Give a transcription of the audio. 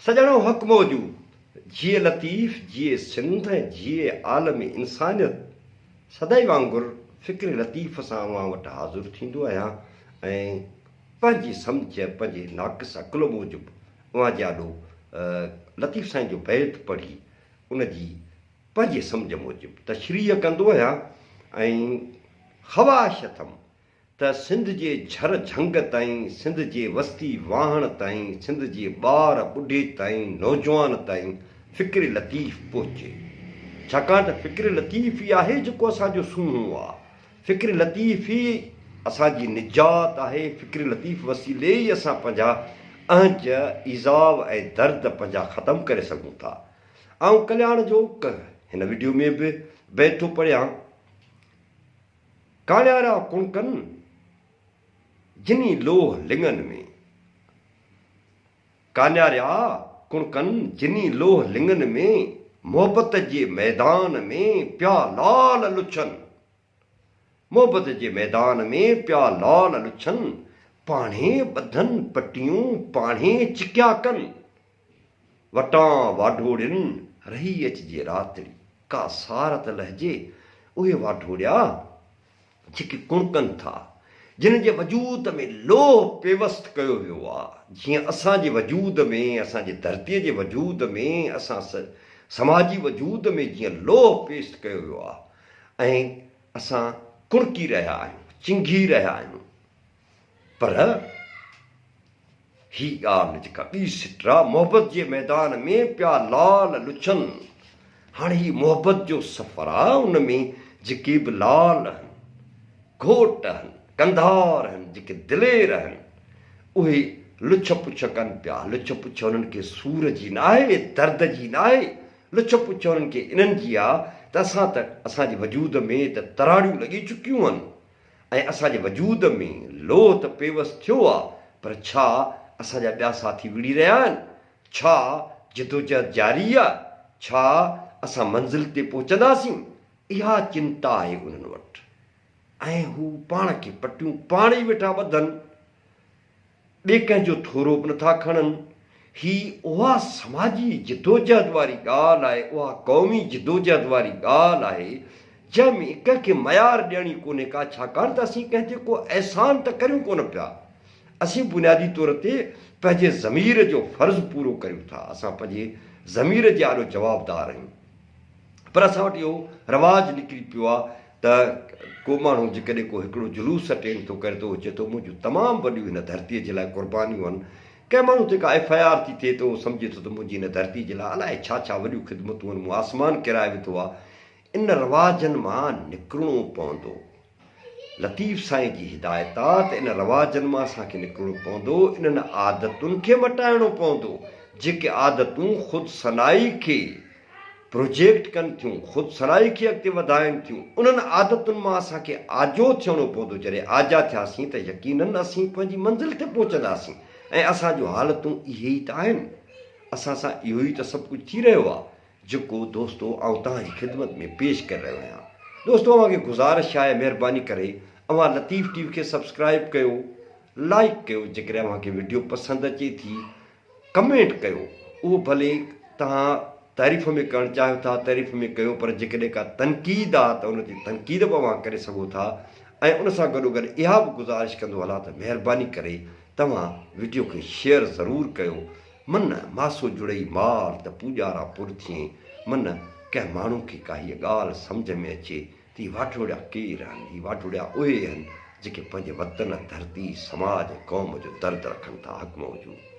سڄڻو حق موجود، جيئي لطيف، جيئي سنڌ ۽ جيئي عالم انسانيت. سدائين وانگر فڪر لطيف سان اوهان وٽ حاضر ٿيندو آهيان ۽ پنهنجي سمجهه، پنهنجي ناقص عقل موجب اوهان جي آڏو لطيف سائين جو بيت پڙهي ان جي پنهنجي سمجهه موجب تشريح ڪندو آهيان ۽ خواهش اٿم ته سنڌ جي جھر جھنگ تائين، سنڌ جي وستي واهڻ تائين، سنڌ جي ٻار ٻڍي تائين، نوجوان تائين فڪر لطيف پهچي. ڇاڪاڻ ته فڪر لطيف ئي آهي جيڪو اسان جو سونهون آ. فڪر لطيف ئي اسان جي نجات آهي، فڪر لطيف وسيلي ئي اسان پنهنجا اهنج، ايذاء ۽ درد پنهنجا ختم ڪري سگهون ٿا. آئون ڪلياڻ جو هن وڊيو ۾ به بيت ٿو پڙهيان. ڪاڻيارا ڪڻڪن، جني لوهه لڱن ۾. ڪانياريا ڪڻڪن، جني لوهه لڱن ۾، محبت جي ميدان ۾ پيا لال لڇن. محبت جي ميدان ۾ پيا لال لڇن، پاڻهي ٻڌن پٽيون، پاڻهي چڪيا ڪن. وٽان واڍوڙين رهي اچجي راتڙي، ڪا سار ته لهجي. اهي واڍوڙيا جيڪي ڪڻڪن ٿا، جن جي وجود ۾ لوهه پيوست ڪيو ويو آ، جيئن اسان جي وجود ۾، اسان جي ڌرتيء جي وجود ۾، اسان سماجي وجود ۾ جيئن لوهه پيست ڪيو ويو آ ۽ اسان ڪڻڪي رهيا آهيون، چنگهي رهيا آهيون. پر هي ڳالهه جيڪا ٻي سٽ آ، محبت جي ميدان ۾ پيا لال لڇن. هاڻي هي محبت جو سفر آ، ان ۾ جيڪي به لال هن، گهوٽ هن، ڪنڌار هن، جيڪي دلير هن، اهي لڇ پڇ ڪن پيا. لڇ پڇ انهن کي سور جي ناهي، درد جي ناهي، لڇ پڇ انهن کي انهن جي آ ته اسان ته اسان جي وجود ۾ ته تراڙيون لڳي چڪيون هن. ۽ اسان جي وجود ۾ لوهه ته پيوست ٿيو آ پر ڇا اسان جا ٻيا ساٿي وڙهي رهيا آهن؟ ڇا جدوجهد جاري آ؟ ڇا اسان منزل تي پهچنداسين؟ اها چنتا آهي انهن وٽ ۽ هو پاڻ کي پٽيون پاڻ ئي ويٺا ٻڌن. ٻئي ڪنهن جو ٿورو به نٿا کڻن. هي اها سماجي جدوجهد واري ڳالهه آهي، اها قومي جدوجهد واري ڳالهه آهي، جنهن ۾ ڪنهن کي ميار ڏيڻي ڪونهي ڪا، ڇاڪاڻ ته اسين ڪنهن تي ڪو احسان ته ڪريون ڪونه پيا. اسين بنيادي طور تي پنهنجي ضمير جو فرض پورو ڪريون ٿا، اسان پنهنجي ضمير جي آڏو جوابدار آهيون. پر اسان وٽ اهو رواج نڪري پيو آهي ته ڪو ماڻهو جيڪڏهن ڪو هڪڙو جلوس اٽينڊ ٿو ڪري ته اهو چئي ٿو منهنجون تمام وڏيون هن ڌرتيء جي لاء قربانيون آهن. ڪنهن ماڻهو تي ڪا ايف I R ٿي ٿئي ته اهو سمجهي ٿو ته منهنجي هن ڌرتيء جي لاء الائي ڇا ڇا وڏيون خدمتون آهن، مون آسمان ڪيرائي وڌو آهي. ان رواجن مان نڪرڻو پوندو. لطيف سائين جي هدايت آ ته ان رواجن مان اسان کي نڪرڻو پوندو، انهن عادتن کي مٽائڻو پوندو، جيڪي عادتون خود ثنائي کي پروجيڪٽ ڪن ٿيون، خود ثنائي کي اڳتي وڌائين ٿيون، انهن عادتن مان اسان کي آجو ٿيڻو پوندو، جڏهن آجا ٿياسين ته يقينن اسين پنهنجي منزل تي پهچنداسين ۽ اسان جون حالتون اهي ئي ته آهن، اسان سان اهو ئي ته سڀ ڪجهه ٿي رهيو آ. جيڪو دوستو آئون توهان جي خدمت ۾ پيش ڪري رهيو آهيان. دوستو اوهان کي گذارش آهي مهرباني ڪري اوهان لطيف ٽي وي کي سبسڪرائب ڪيو لائيڪ ڪيو جيڪڏهن اوهان کي وڊيو پسند اچي ٿي ڪمينٽ ڪيو اهو ڀلي توهان تعريف ۾ ڪرڻ چاهيو ٿا تعريف ۾ ڪيو پر جيڪڏهن ڪا تنقيد آ ته ان تي تنقيد به اوهان ڪري سگهو ٿا ۽ ان سان گڏو گڏ اها به گذارش ڪندو هلان ته مهرباني ڪري توهان وڊيو کي شيئر ضرور ڪيو من ماسو جڙئي مال ته پوڄارا پر ٿئين، من ڪنهن ماڻهو کي ڪا هيء ڳالهه سمجهه ۾ اچي ته هي واڍوڙيا ڪير آهن؟ هي واڍوڙيا اهي آهن، جيڪي پنهنجي وطن، ڌرتي، سماج ۽ قوم جو درد رکن ٿا. حق موجود.